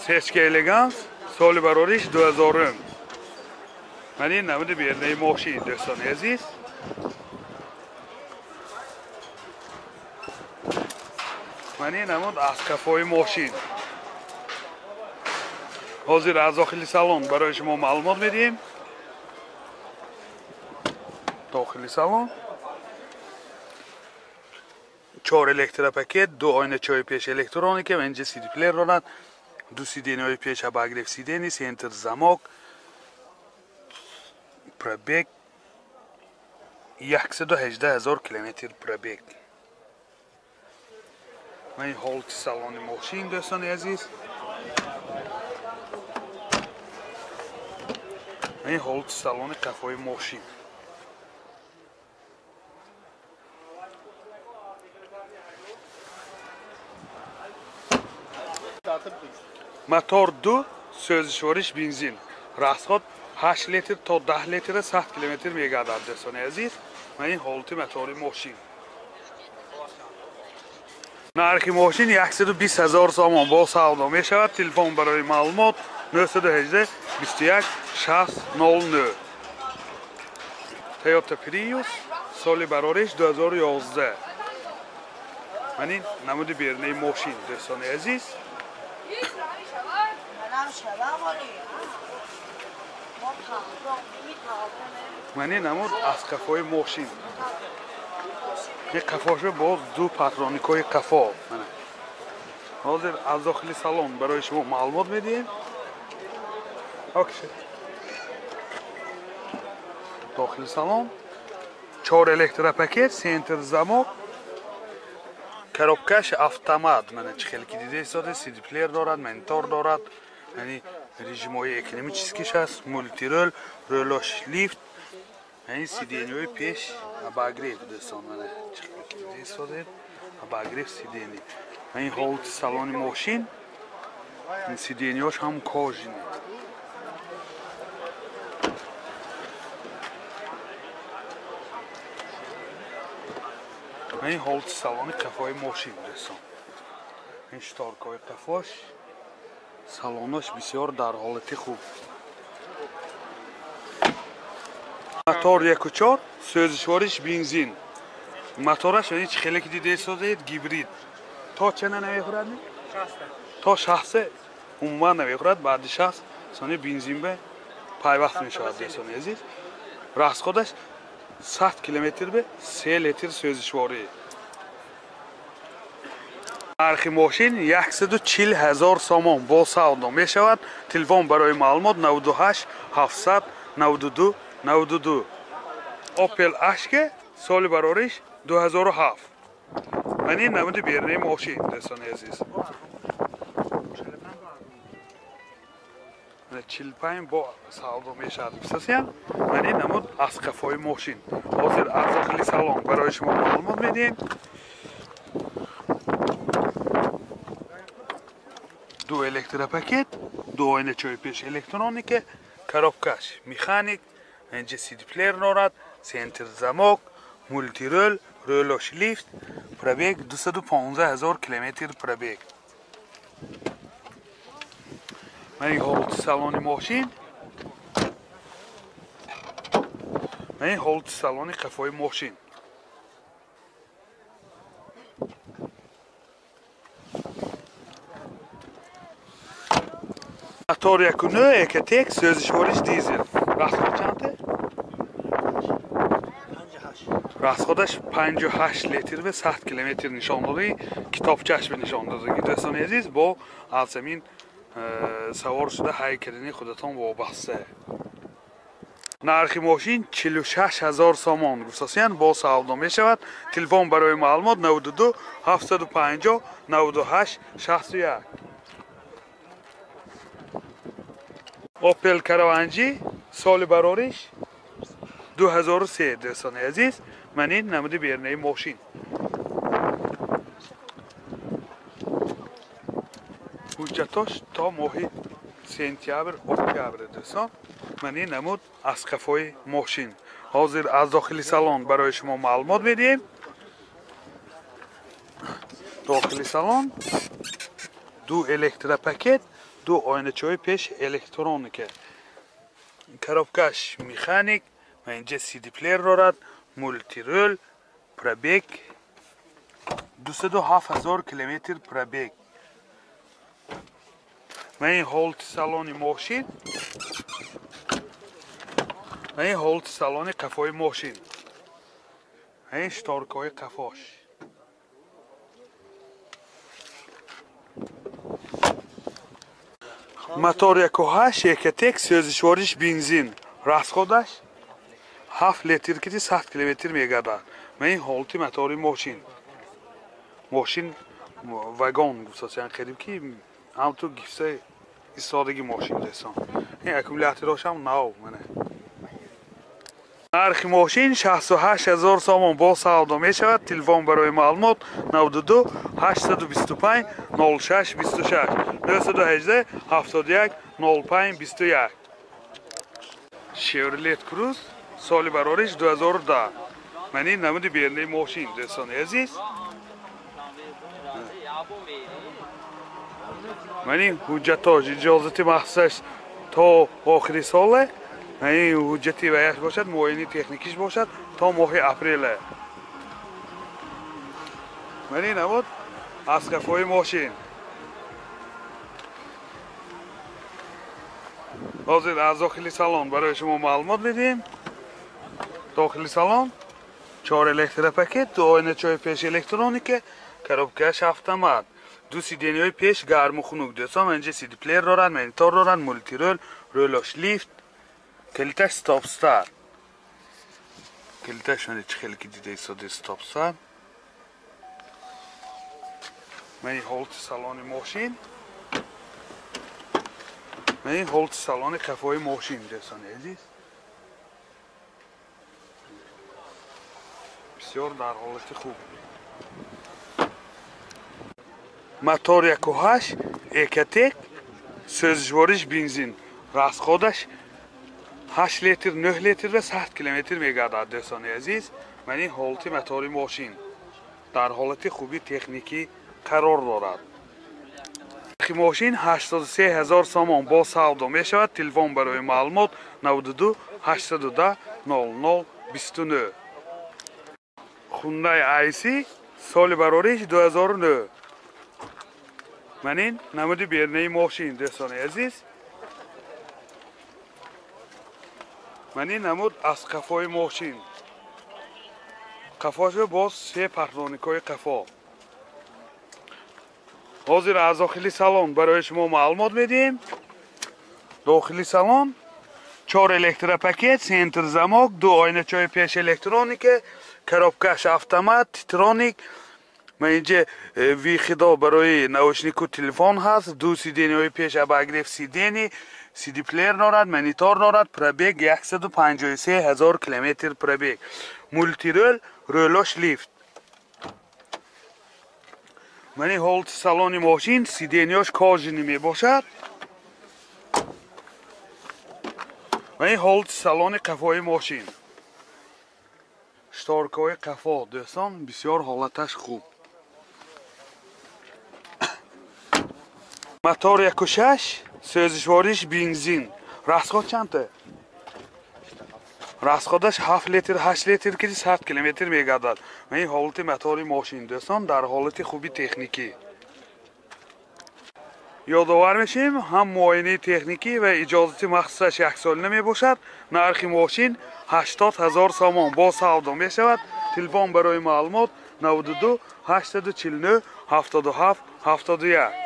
Сечка Элеганс соли барориш 2000. Ман ин намуди берунаи мошин дӯстони азиз. Ман ин намуд аз қафои мошин. Ҳозир аз дохили салон барои шумо маълумот медиҳем. Дохили салон 4 электропакет, 2 оиначаҳои пеш электроника ва инҷа CD плеер дорад, 2 сиденьяҳои пеш обогрев сидений, центр замок, пробег 118 000 километр пробег. Ман ин ҳолати салони мошин дӯстони азиз. Ман ин ҳолати салони қафои мошин. Мотор 2, сӯзишвориш бензин. Расход 8 литр то 10 литр 100 километр мегардад дӯстони азиз. Ман ин ҳолати мотори мошин. Нархи мошин 120 000 сомон бо савдо мешавад. Телефон барои маълумот 918 21 60 09. Toyota Prius соли барориш 2011. Ман ин намуди берунаи мошин дӯстони азиз. Ман ин намуд аз қафои мошин. Ин қафоша боз 2 патроникҳои қафо. Ҳозир аз дохили салон барои шумо маълумот медиҳем. Дохили салон 4 электропакет, центр замок, коробкаш автомат. Мана чӣ хеле ки дида истода, CD плеер дорад, монитор дорад, яъне режимҳои экономическиш аст, мультирол, ролош лифт, яъне сиденьяҳои пеш обогрев дӯстон. Мана чӣ хеле ки дида истодед, обогрев сиденья. Ин ҳолати салони мошин, ин сиденьяҳош ҳам кожаный. Ин ҳолати салони қафои мошин дӯстон. Ин шторкаҳои қафош, салонош бисёр дар ҳолати хуб. Мотор 1.4, сӯзишвориш бензин. Мотораш ин чӣ хеле ки дида истодед, гибрид. То чена намехӯрад? То 60 умуман намехӯрад, баъди 60 сони бензин бе пайваст мешавад дӯстони азиз. Расходаш 100 километр бе 3 литр сӯзишворӣ. Нархи мошин 140 000 сомон бо савдо мешавад. Телефон барои маълумот 98 700 92 92. Opel Ashke соли барориш 2007. Ман ин намуди берунаи мошин дӯстони азиз. 45 бо савдо мешавад гуфтасиям. Ман ин намуд аз қафои мошин. Ҳозир аз дохили салон барои шумо маълумот медиҳем. 2 электропакет, 2 оиначаҳои пеш электроника, коробкаш механик, инҷа CD плеер дорад, центр замок, мультирол, ролош лифт, пробег 215 000 километр пробег. Ман ин ҳолати салони мошин. Ман ин ҳолати салони қафои мошин. Мотор 1.9 Ecotec, сӯзишвориш дизел. Расход чанд? Расходаш 58 литр ва 100 километр нишон додаги, китобчаш бе нишон додаги. Дӯстони азиз, бо аз замин савор шуда ҳай кардани худатон вобаста. Нархи мошин 46 000 сомон гуфтасиян бо савдо мешавад. Телефон барои маълумот 92 750 98 61. Opel Caravan G соли барориш 2003 дӯстони азиз. Ман ин намуди берунаи мошин. Ҳуҷҷатош то моҳи сентябр, октябр дӯстон. Ман ин намуд аз қафои мошин. Ҳозир аз дохили салон барои шумо маълумот медиҳем. Дохили салон 2 электропакет, Ду оиначаҳои пеш электроника. Коробкаш механик ва инҷа CD плеер дорад, мултирол, пробег 207 ҳазор километр пробег. Ва ин ҳолати салони мошин, ва ин ҳолати салони қафои мошин, ва ин шторкаҳои қафош. Мотор 1.8 Ecotec, сӯзишвориш бензин, расходаш 7 литр ки 100 километр мегардад. Ва ин ҳолати мотори мошин. Мошин вагон гуфтасян хариб ки ҳамту гифса истодаги мошин десон. Ин аккумулятораш ҳам нав мана. Нархи мошин 68 ҳазор сомон бо савдо мешавад. Телефон барои маълумот 92 825 06 26 918 71 05 21. Chevrolet Cruze соли барориш 2010. Ман ин намуди бернаи мошин дӯстони азиз. Ман ин ҳуҷҷатош иҷозати махсусаш то охири соле. Ин ҳуҷҷати ваяш бошад, муоини техникиш бошад то моҳи апреле. Ман ин намуд аз қафои мошин. Ҳозир аз дохили салон барои шумо маълумот медиҳем. Дохили салон 4 электропакет, ду оиначаҳои пеш электроника, коробкааш автомат, ду сидениҳои пеш гарму хунук. Дӯстон, инҷа CD плеер дорад, монитор дорад, мултирол, ролош лифт, калиташ стоп-старт. Калиташ чӣ хеле ки дида истода стоп-старт. Ман ин ҳолати салони мошин. Ман ин ҳолати салони қафои мошин дӯстони азиз. Бисёр дар ҳолати хуб. Мотор 1.8 Ecotec, сӯзишвориш бензин, расходаш 8 литр, 9 литр ва 100 километр мегардад дӯстони азиз. Ман ин ҳолати мотори мошин дар ҳолати хуби техникӣ қарор дорад. Нархи мошин 83 ҳазор сомон бо савдо мешавад. Телефон барои маълумот 92 810 00 29. Hyundai IC соли барориш 2009. Ман ин намуди бернаи мошин дӯстони азиз. Ман ин намуд аз қафои мошин. Қафошо боз се партроникҳои қафо. Ҳозир аз дохили салон барои шумо маълумот медиҳем. Дохили салон 4 электропакет, центр замок, ду оиначаҳои пеш электроника, коробкаш автомат, титроник. Ман инҷа вихидо барои наушнику телефон ҳаст, ду сидениҳои пеш обогрев сидени, CD плеер дорад, монитор дорад, пробег 153 ҳазор километр пробег. Мултирол, ролош лифт. Ман ин ҳолати салони мошин, сидениҳош кожини мебошад. Ва ин ҳолати салони қафои мошин. Шторкаҳои қафо дӯстон бисёр ҳолаташ хуб. Мотор 1.6, сӯзишвориш бензин. Расход чандта? Расходаш 7 литр, 8 литр ки 100 километр мегардад. Ва ин ҳолати мотори мошин дӯстон дар ҳолати хуби техникӣ. Ёдовар мешавем, ҳам муоинаи техникӣ ва иҷозати махсусаш яксолина мебошад. Нархи мошин 80 ҳазор сомон бо савдо мешавад. Телефон барои маълумот 92 849 77 71.